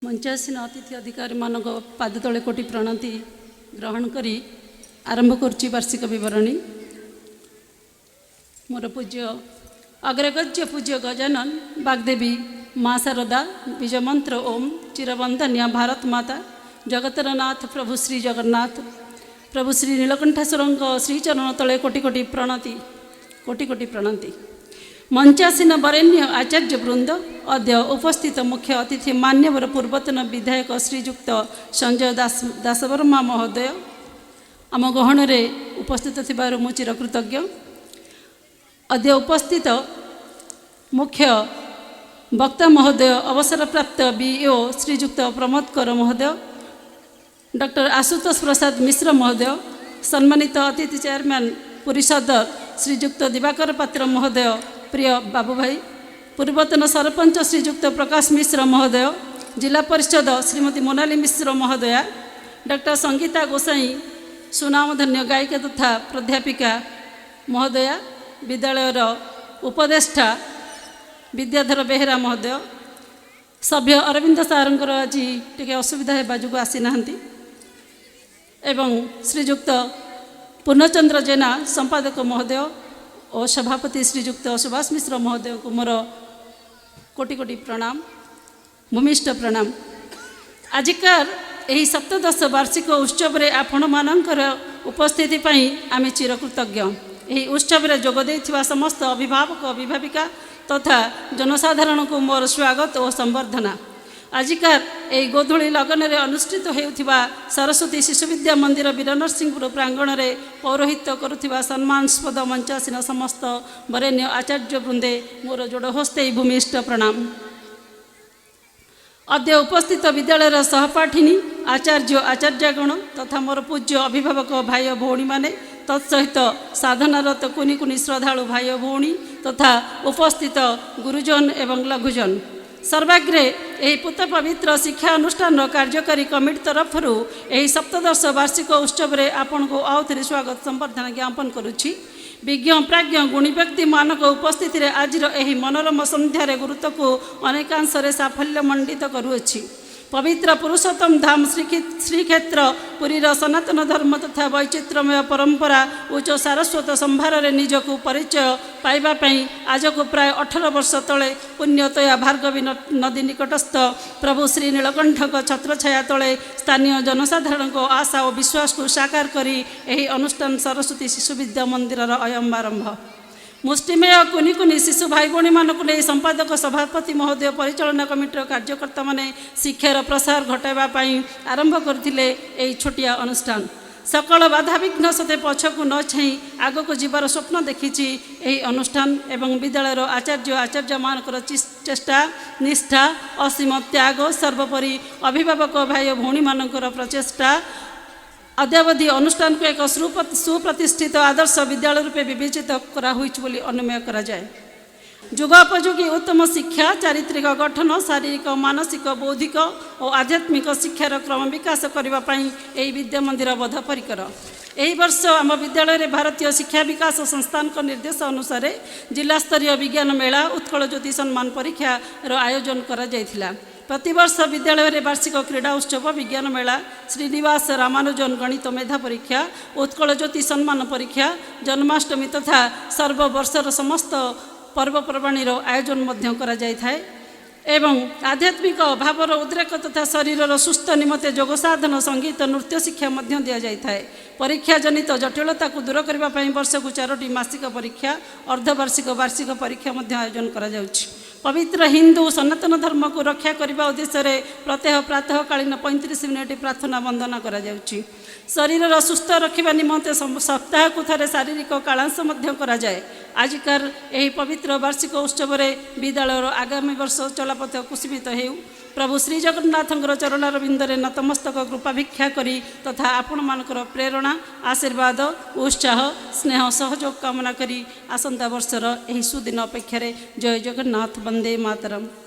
ମଞ୍ଚାସୀନ ଅତିଥି ଅଧିକାରୀମାନଙ୍କ ପାଦ ତଳେ କୋଟି ପ୍ରଣତି ଗ୍ରହଣ କରି ଆରମ୍ଭ କରୁଛି ବାର୍ଷିକ ବିବରଣୀ। ମୋର ପୂଜ୍ୟ ଅଗ୍ରଗଜ୍ୟ ପୂଜ୍ୟ ଗଜାନନ, ବାଗଦେବୀ ମା ଶାରଦା, ବୀଜମନ୍ତ୍ର ଓମ୍, ଚିରବନ୍ଦନୀୟ ଭାରତ ମାତା, ଜଗତର ନାଥ ପ୍ରଭୁ ଶ୍ରୀ ଜଗନ୍ନାଥ, ପ୍ରଭୁ ଶ୍ରୀ ନୀଳକଣ୍ଠେଶ୍ୱରଙ୍କ ଶ୍ରୀଚରଣ ତଳେ କୋଟି କୋଟି ପ୍ରଣତି, କୋଟି କୋଟି ପ୍ରଣତି। ମଞ୍ଚାସୀନ ବରେଣ୍ୟ ଆଚାର୍ଯ୍ୟ ବୃନ୍ଦ, ଅଦ୍ୟ ଉପସ୍ଥିତ ମୁଖ୍ୟ ଅତିଥି ମାନ୍ୟବର ପୂର୍ବତନ ବିଧାୟକ ଶ୍ରୀଯୁକ୍ତ ସଞ୍ଜୟ ଦାସ ଦାସବର୍ମା ମହୋଦୟ, ଆମ ଗହଣରେ ଉପସ୍ଥିତ ଥିବାରୁ ମୁଁ ଚିରକୃତଜ୍ଞ। ଅଦ୍ୟ ଉପସ୍ଥିତ ମୁଖ୍ୟ ବକ୍ତା ମହୋଦୟ ଅବସରପ୍ରାପ୍ତ ବିଇଓ ଶ୍ରୀଯୁକ୍ତ ପ୍ରମୋଦ କର ମହୋଦୟ, ଡକ୍ଟର ଆଶୁତୋଷ ପ୍ରସାଦ ମିଶ୍ର ମହୋଦୟ, ସମ୍ମାନିତ ଅତିଥି ଚେୟାରମ୍ୟାନ୍ ପୁରୀ ସଦର ଶ୍ରୀଯୁକ୍ତ ଦିବାକର ପାତ୍ର ମହୋଦୟ, ପ୍ରିୟ ବାବୁ ଭାଇ, ପୂର୍ବତନ ସରପଞ୍ଚ ଶ୍ରୀଯୁକ୍ତ ପ୍ରକାଶ ମିଶ୍ର ମହୋଦୟ, ଜିଲ୍ଲା ପରିଷଦ ଶ୍ରୀମତୀ ମୋନାଲି ମିଶ୍ର ମହୋଦୟା, ଡକ୍ଟର ସଙ୍ଗୀତା ଗୋସାଇଁ ସୁନାମଧନ୍ୟ ଗାୟିକା ତଥା ପ୍ରାଧ୍ୟାପିକା ମହୋଦୟା, ବିଦ୍ୟାଳୟର ଉପଦେଷ୍ଟା ବିଦ୍ୟାଧର ବେହେରା ମହୋଦୟ, ସଭ୍ୟ ଅରବିନ୍ଦ ସାରଙ୍କର ଆଜି ଟିକେ ଅସୁବିଧା ହେବା ଯୋଗୁଁ ଆସିନାହାନ୍ତି, ଏବଂ ଶ୍ରୀଯୁକ୍ତ ପୂର୍ଣ୍ଣଚନ୍ଦ୍ର ଜେନା ସମ୍ପାଦକ ମହୋଦୟ ଓ ସଭାପତି ଶ୍ରୀଯୁକ୍ତ ସୁଭାଷ ମିଶ୍ର ମହୋଦୟଙ୍କୁ ମୋର କୋଟି କୋଟି ପ୍ରଣାମ, ଭୂମିଷ୍ଠ ପ୍ରଣାମ। ଆଜିକାର ଏହି ସପ୍ତଦଶ ବାର୍ଷିକ ଉତ୍ସବରେ ଆପଣମାନଙ୍କର ଉପସ୍ଥିତି ପାଇଁ ଆମେ ଚିରକୃତଜ୍ଞ। ଏହି ଉତ୍ସବରେ ଯୋଗ ଦେଇଥିବା ସମସ୍ତ ଅଭିଭାବକ, ଅଭିଭାବିକା ତଥା ଜନସାଧାରଣଙ୍କୁ ମୋର ସ୍ୱାଗତ ଓ ସମ୍ବର୍ଦ୍ଧନା। ଆଜିକାର ଏହି ଗୋଧୂଳି ଲଗ୍ନରେ ଅନୁଷ୍ଠିତ ହେଉଥିବା ସରସ୍ୱତୀ ଶିଶୁ ବିଦ୍ୟା ମନ୍ଦିର ବୀରନରସିଂହପୁର ପ୍ରାଙ୍ଗଣରେ ପୌରୋହିତ୍ୟ କରୁଥିବା ସମ୍ମାନସ୍ପଦ ମଞ୍ଚାସୀନ ସମସ୍ତ ବରେଣ୍ୟ ଆଚାର୍ଯ୍ୟ ବୃନ୍ଦେ, ମୋର ଯୋଡ଼ ହସ୍ତେ ଭୂମିଷ୍ଠ ପ୍ରଣାମ। ଅଦ୍ୟ ଉପସ୍ଥିତ ବିଦ୍ୟାଳୟର ସହପାଠିନୀ, ଆଚାର୍ଯ୍ୟ ଆଚାର୍ଯ୍ୟଗଣ ତଥା ମୋର ପୂଜ୍ୟ ଅଭିଭାବକ ଭାଇ ଓ ଭଉଣୀମାନେ, ତତ୍ସହିତ ସାଧନାରତ କୁନି କୁନି ଶ୍ରଦ୍ଧାଳୁ ଭାଇ ଓ ଭଉଣୀ ତଥା ଉପସ୍ଥିତ ଗୁରୁଜନ ଏବଂ ଲଘୁଜନ, ସର୍ବାଗ୍ରେ ଏହି ପୂତ ପବିତ୍ର ଶିକ୍ଷା ଅନୁଷ୍ଠାନର କାର୍ଯ୍ୟକାରୀ କମିଟି ତରଫରୁ ଏହି ସପ୍ତଦଶ ବାର୍ଷିକ ଉତ୍ସବରେ ଆପଣଙ୍କୁ ଆଉଥରେ ସ୍ୱାଗତ ସମ୍ବର୍ଦ୍ଧନା ଜ୍ଞାପନ କରୁଛି। ବିଜ୍ଞ ପ୍ରାଜ୍ଞ ଗୁଣୀ ବ୍ୟକ୍ତିମାନଙ୍କ ଉପସ୍ଥିତିରେ ଆଜିର ଏହି ମନୋରମ ସନ୍ଧ୍ୟାରେ ଗୁରୁତ୍ୱକୁ ଅନେକାଂଶରେ ସାଫଲ୍ୟ ମଣ୍ଡିତ କରୁଅଛି। ପବିତ୍ର ପୁରୁଷୋତ୍ତମ ଧାମ ଶ୍ରୀକ୍ଷେତ୍ର ପୁରୀର ସନାତନ ଧର୍ମ ତଥା ବୈଚିତ୍ର୍ୟମୟ ପରମ୍ପରା ଉଚ୍ଚ ସାରସ୍ୱତ ସମ୍ଭାରରେ ନିଜକୁ ପରିଚୟ ପାଇବା ପାଇଁ ଆଜକୁ ପ୍ରାୟ 18 ବର୍ଷ ତଳେ ପୁଣ୍ୟତୋୟା ଭାର୍ଗବୀ ନଦୀ ନିକଟସ୍ଥ ପ୍ରଭୁ ଶ୍ରୀ ନୀଳକଣ୍ଠଙ୍କ ଛତ୍ରଛାୟା ତଳେ ସ୍ଥାନୀୟ ଜନସାଧାରଣଙ୍କ ଆଶା ଓ ବିଶ୍ୱାସକୁ ସାକାର କରି ଏହି ଅନୁଷ୍ଠାନ ସରସ୍ୱତୀ ଶିଶୁ ବିଦ୍ୟା ମନ୍ଦିରର ଅୟମାରମ୍ଭ। ମୁଷ୍ଟିମେୟ କୁନି କୁନି ଶିଶୁ ଭାଇ ଭଉଣୀମାନଙ୍କୁ ନେଇ ସମ୍ପାଦକ ସଭାପତି ମହୋଦୟ, ପରିଚାଳନା କମିଟିର କାର୍ଯ୍ୟକର୍ତ୍ତାମାନେ ଶିକ୍ଷାର ପ୍ରସାର ଘଟାଇବା ପାଇଁ ଆରମ୍ଭ କରିଥିଲେ ଏହି ଛୋଟିଆ ଅନୁଷ୍ଠାନ। ସକଳ ବାଧାବିଘ୍ନ ସତେ ପଛକୁ ନ ଛାଇଁ ଆଗକୁ ଯିବାର ସ୍ୱପ୍ନ ଦେଖିଛି ଏହି ଅନୁଷ୍ଠାନ ଏବଂ ବିଦ୍ୟାଳୟର ଆଚାର୍ଯ୍ୟ ଆଚାର୍ଯ୍ୟମାନଙ୍କର ଚେଷ୍ଟା, ନିଷ୍ଠା, ଅସୀମ ତ୍ୟାଗ, ସର୍ବୋପରି ଅଭିଭାବକ ଭାଇ ଓ ଭଉଣୀମାନଙ୍କର ପ୍ରଚେଷ୍ଟା ଅଦ୍ୟାବଧି ଅନୁଷ୍ଠାନକୁ ଏକ ସୁପ୍ରତିଷ୍ଠିତ ଆଦର୍ଶ ବିଦ୍ୟାଳୟ ରୂପେ ବିବେଚିତ କରାହୋଇଛି ବୋଲି ଅନୁମେୟ କରାଯାଏ। ଯୁଗୋପଯୋଗୀ ଉତ୍ତମ ଶିକ୍ଷା, ଚାରିତ୍ରିକ ଗଠନ, ଶାରୀରିକ, ମାନସିକ, ବୌଦ୍ଧିକ ଓ ଆଧ୍ୟାତ୍ମିକ ଶିକ୍ଷାର କ୍ରମ ବିକାଶ କରିବା ପାଇଁ ଏହି ବିଦ୍ୟା ମନ୍ଦିର ବଦ୍ଧପରିକର। ଏହି ବର୍ଷ ଆମ ବିଦ୍ୟାଳୟରେ ଭାରତୀୟ ଶିକ୍ଷା ବିକାଶ ସଂସ୍ଥାନଙ୍କ ନିର୍ଦ୍ଦେଶ ଅନୁସାରେ ଜିଲ୍ଲାସ୍ତରୀୟ ବିଜ୍ଞାନ ମେଳା, ଉତ୍କଳ ଜ୍ୟୋତି ସମ୍ମାନ ପରୀକ୍ଷାର ଆୟୋଜନ କରାଯାଇଥିଲା। ପ୍ରତିବର୍ଷ ବିଦ୍ୟାଳୟରେ ବାର୍ଷିକ କ୍ରୀଡ଼ା ଉତ୍ସବ, ବିଜ୍ଞାନ ମେଳା, ଶ୍ରୀନିବାସ ରାମାନୁଜନ ଗଣିତ ମେଧା ପରୀକ୍ଷା, ଉତ୍କଳ ଜ୍ୟୋତି ସମ୍ମାନ ପରୀକ୍ଷା, ଜନ୍ମାଷ୍ଟମୀ ତଥା ସର୍ବବର୍ଷର ସମସ୍ତ ପର୍ବପର୍ବାଣୀର ଆୟୋଜନ ମଧ୍ୟ କରାଯାଇଥାଏ ଏବଂ ଆଧ୍ୟାତ୍ମିକ ଭାବର ଉଦ୍ରେକ ତଥା ଶରୀରର ସୁସ୍ଥ ନିମନ୍ତେ ଯୋଗ ସାଧନ, ସଙ୍ଗୀତ, ନୃତ୍ୟ ଶିକ୍ଷା ମଧ୍ୟ ଦିଆଯାଇଥାଏ। ପରୀକ୍ଷା ଜନିତ ଜଟିଳତାକୁ ଦୂର କରିବା ପାଇଁ ବର୍ଷକୁ ଚାରୋଟି ମାସିକ ପରୀକ୍ଷା, ଅର୍ଦ୍ଧବାର୍ଷିକ, ବାର୍ଷିକ ପରୀକ୍ଷା ମଧ୍ୟ ଆୟୋଜନ କରାଯାଉଛି। ପବିତ୍ର ହିନ୍ଦୁ ସନାତନ ଧର୍ମକୁ ରକ୍ଷା କରିବା ଉଦ୍ଦେଶ୍ୟରେ ପ୍ରତ୍ୟହ ପ୍ରାତଃକାଳୀନ 35 ମିନିଟ୍ ପ୍ରାର୍ଥନା ବନ୍ଦନା କରାଯାଉଛି। ଶରୀରର ସୁସ୍ଥ ରଖିବା ନିମନ୍ତେ ସପ୍ତାହକୁ ଥରେ ଶାରୀରିକ କାଳାଂଶ ମଧ୍ୟ କରାଯାଏ। ଆଜିକାର ଏହି ପବିତ୍ର ବାର୍ଷିକ ଉତ୍ସବରେ ବିଦ୍ୟାଳୟର ଆଗାମୀ ବର୍ଷ ଚଲାପଥ କୁସୁମିତ ହେଉ, ପ୍ରଭୁ ଶ୍ରୀ ଜଗନ୍ନାଥଙ୍କର ଚରଣାରବିନ୍ଦରେ ନତମସ୍ତକ କୃପା ଭିକ୍ଷା କରି ତଥା ଆପଣମାନଙ୍କର ପ୍ରେରଣା, ଆଶୀର୍ବାଦ, ଉତ୍ସାହ, ସ୍ନେହ, ସହଯୋଗ କାମନା କରି ଆସନ୍ତା ବର୍ଷର ଏହି ସୁଦିନ ଅପେକ୍ଷାରେ ଜୟ ଜଗନ୍ନାଥ, ବନ୍ଦେ ମାତରମ୍।